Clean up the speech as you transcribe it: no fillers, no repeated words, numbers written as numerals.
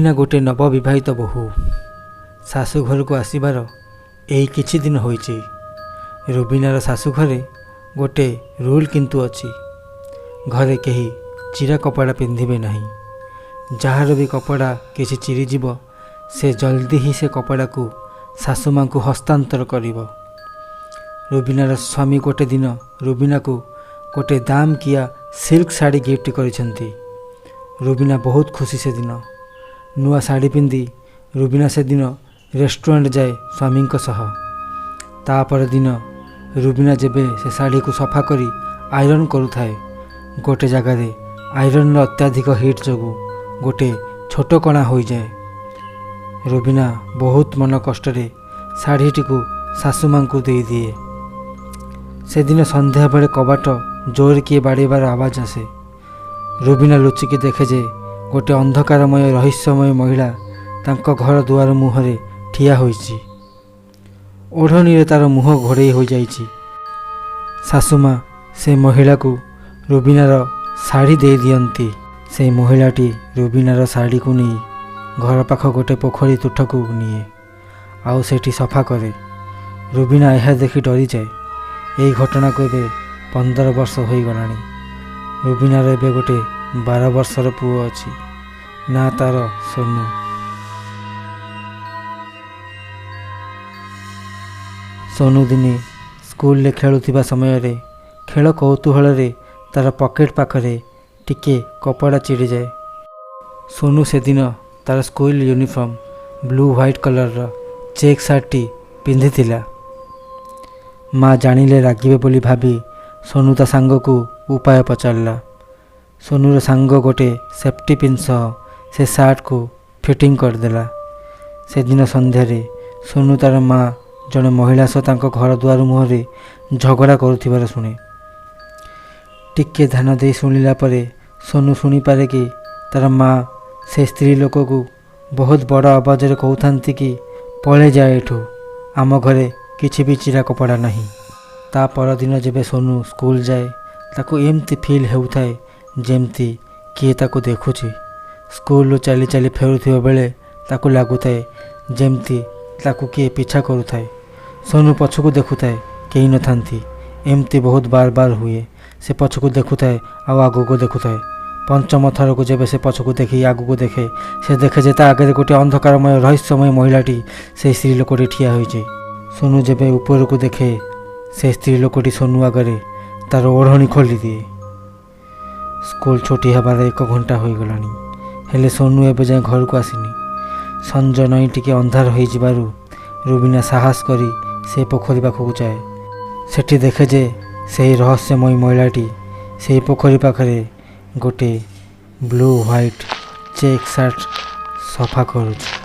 ରୁବିନା ଗୋଟେ ନବବିବାହିତ ବୋହୂ। ଶାଶୁଘରକୁ ଆସିବାର ଏଇ କିଛି ଦିନ ହୋଇଛି। ରୁବିନାର ଶାଶୁଘରେ ଗୋଟେ ରୁଲ୍ କିନ୍ତୁ ଅଛି, ଘରେ କେହି ଚିରା କପଡ଼ା ପିନ୍ଧିବେ ନାହିଁ। ଯାହାର ବି କପଡ଼ା କିଛି ଚିରିଯିବ, ସେ ଜଲ୍ଦି ହିଁ ସେ କପଡ଼ାକୁ ଶାଶୁମାଙ୍କୁ ହସ୍ତାନ୍ତର କରିବ। ରୁବିନାର ସ୍ୱାମୀ ଗୋଟେ ଦିନ ରୁବିନାକୁ ଗୋଟେ ଦାମକିଆ ସିଲ୍କ ଶାଢ଼ୀ ଗିଫ୍ଟ କରିଛନ୍ତି। ରୁବିନା ବହୁତ ଖୁସି ସେଦିନ। ନୂଆ ଶାଢ଼ୀ ପିନ୍ଧି ରୁବିନା ସେଦିନ ରେଷ୍ଟୁରାଣ୍ଟ ଯାଏ ସ୍ୱାମୀଙ୍କ ସହ। ତା ପରଦିନ ରୁବିନା ଯେବେ ସେ ଶାଢ଼ୀକୁ ସଫା କରି ଆଇରନ୍ କରୁଥାଏ, ଗୋଟେ ଜାଗାରେ ଆଇରନ୍ର ଅତ୍ୟଧିକ ହିଟ୍ ଯୋଗୁଁ ଗୋଟେ ଛୋଟ କଣା ହୋଇଯାଏ। ରୁବିନା ବହୁତ ମନ କଷ୍ଟରେ ଶାଢ଼ୀଟିକୁ ଶାଶୁମାଙ୍କୁ ଦେଇଦିଏ। ସେଦିନ ସନ୍ଧ୍ୟାବେଳେ କବାଟ ଜୋରରେ କିଏ ବାଡ଼େଇବାର ଆବାଜ ଆସେ। ରୁବିନା ଲୁଚିକି ଦେଖେ ଯେ ଗୋଟେ ଅନ୍ଧକାରମୟ ରହସ୍ୟମୟ ମହିଳା ତାଙ୍କ ଘର ଦୁଆର ମୁହଁରେ ଠିଆ ହୋଇଛି। ଓଢ଼ଣୀରେ ତାର ମୁହଁ ଘୋଡ଼େଇ ହୋଇଯାଇଛି। ଶାଶୁମା ସେ ମହିଳାକୁ ରୁବିନାର ଶାଢ଼ୀ ଦେଇଦିଅନ୍ତି। ସେ ମହିଳାଟି ରୁବିନାର ଶାଢ଼ୀକୁ ନେଇ ଘର ପାଖ ଗୋଟେ ପୋଖରୀ ତୁଠକୁ ନିଏ ଆଉ ସେଠି ସଫା କରେ। ରୁବିନା ଏହା ଦେଖି ଡରିଯାଏ। ଏହି ଘଟଣାକୁ ଏବେ 15 ବର୍ଷ ହୋଇଗଲାଣି। ରୁବିନାର ଏବେ ଗୋଟେ 12 ବର୍ଷର ପୁଅ ଅଛି, ନାଁ ତାର ସୋନୁ। ସୋନୁ ଦିନେ ସ୍କୁଲରେ ଖେଳୁଥିବା ସମୟରେ ଖେଳ କୌତୂହଳରେ ତାର ପକେଟ ପାଖରେ ଟିକେ କପଡ଼ା ଚିରିଯାଏ। ସୋନୁ ସେଦିନ ତାର ସ୍କୁଲ ୟୁନିଫର୍ମ ବ୍ଲୁ ହ୍ୱାଇଟ୍ କଲର୍ର ଚେକ୍ ସାର୍ଟଟି ପିନ୍ଧିଥିଲା। ମା ଜାଣିଲେ ରାଗିବେ ବୋଲି ଭାବି ସୋନୁ ତା ସାଙ୍ଗକୁ ଉପାୟ ପଚାରିଲା। ସୋନୁର ସାଙ୍ଗ ଗୋଟେ ସେଫ୍ଟି ପିନ୍ ସହ ସେ ସାର୍ଟକୁ ଫିଟିଂ କରିଦେଲା। ସେଦିନ ସନ୍ଧ୍ୟାରେ ସୋନୁ ତାର ମା ଜଣେ ମହିଳା ସହ ତାଙ୍କ ଘର ଦୁଆର ମୁହଁରେ ଝଗଡ଼ା କରୁଥିବାର ଶୁଣେ। ଟିକେ ଧ୍ୟାନ ଦେଇ ଶୁଣିଲା ପରେ ସୋନୁ ଶୁଣିପାରେ କି ତାର ମା ସେ ସ୍ତ୍ରୀ ଲୋକକୁ ବହୁତ ବଡ଼ ଆବାଜରେ କହୁଥାନ୍ତି କି ପଳେଇ ଯାଏ ଏଠୁ, ଆମ ଘରେ କିଛି ବି ଚିରା କପଡ଼ା ନାହିଁ। ତା ପରଦିନ ଯେବେ ସୋନୁ ସ୍କୁଲ ଯାଏ, ତାକୁ ଏମିତି ଫିଲ୍ ହେଉଥାଏ ଯେମିତି କିଏ ତାକୁ ଦେଖୁଛି। ସ୍କୁଲରୁ ଚାଲି ଚାଲି ଫେରୁଥିବା ବେଳେ ତାକୁ ଲାଗୁଥାଏ ଯେମିତି ତାକୁ କିଏ ପିଛା କରୁଥାଏ। ସୋନୁ ପଛକୁ ଦେଖୁଥାଏ, କେହି ନଥାନ୍ତି। ଏମିତି ବହୁତ ବାର ବାର ହୁଏ। ସେ ପଛକୁ ଦେଖୁଥାଏ ଆଉ ଆଗକୁ ଦେଖୁଥାଏ। ପଞ୍ଚମ ଥରକୁ ଯେବେ ସେ ପଛକୁ ଦେଖି ଆଗକୁ ଦେଖେ, ସେ ଦେଖେ ଯେ ତା ଆଗରେ ଗୋଟିଏ ଅନ୍ଧକାରମୟ ରହସ୍ୟମୟ ମହିଳାଟି, ସେଇ ସ୍ତ୍ରୀ ଲୋକଟି ଠିଆ ହୋଇଛି। ସୋନୁ ଯେବେ ଉପରକୁ ଦେଖେ, ସେ ସ୍ତ୍ରୀ ଲୋକଟି ସୋନୁ ଆଗରେ ତାର ଓଢ଼ଣୀ ଖୋଲିଦିଏ। ସ୍କୁଲ ଛୁଟି ହେବାର 1 ଘଣ୍ଟା ହୋଇଗଲାଣି, ହେଲେ ସୋନୁ ଏବେ ଯାଏଁ ଘରକୁ ଆସିନି। ସଞ୍ଜ ନଇଁ ଟିକେ ଅନ୍ଧାର ହୋଇଯିବାରୁ ରୁବିନା ସାହସ କରି ସେ ପୋଖରୀ ପାଖକୁ ଯାଏ। ସେଠି ଦେଖେ ଯେ ସେହି ରହସ୍ୟମୟୀ ମହିଳାଟି ସେହି ପୋଖରୀ ପାଖରେ ଗୋଟେ ବ୍ଲୁ ହ୍ୱାଇଟ୍ ଚେକ୍ ସାର୍ଟ ସଫା କରୁଛି।